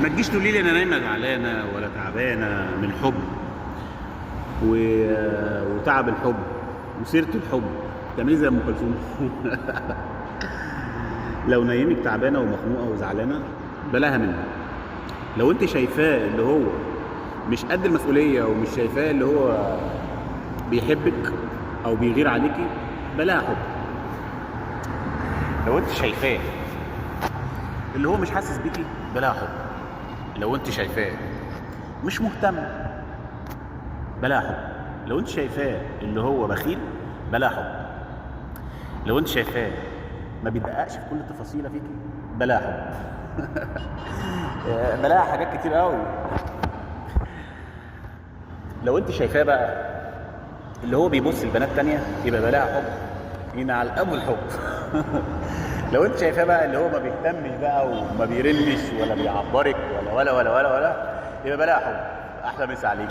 ما تجيش تقولي لي انا نايمة زعلانة ولا تعبانة من الحب وتعب الحب وسيره الحب، تعملي زي ام كلثوم. لو نايمك تعبانة ومخنوقه وزعلانه بلاها منه. لو انت شايفاه اللي هو مش قد المسؤولية ومش شايفاه اللي هو بيحبك او بيغير عليكي، بلاها حب. لو انت شايفاه اللي هو مش حاسس بيكي، بلاها حب. لو انت شايفاه مش مهتم، بلاها حب. لو انت شايفاه اللي هو بخيل، بلاها حب. لو انت شايفاه ما بيدققش في كل تفاصيله فيكي، بلاها حب. بلاها حاجات كتير قوي. لو انت شايفاه بقى اللي هو بيبص لبنات تانية، يبقى بلاها حب، ينعل ابو الحب. لو انت شايفاه بقى اللي هو ما بيهتمش بقى وما بيرنش ولا بيعبرك ولا ولا ولا ولا ولا، يبقى بلاها حب. احلى مسا عليك.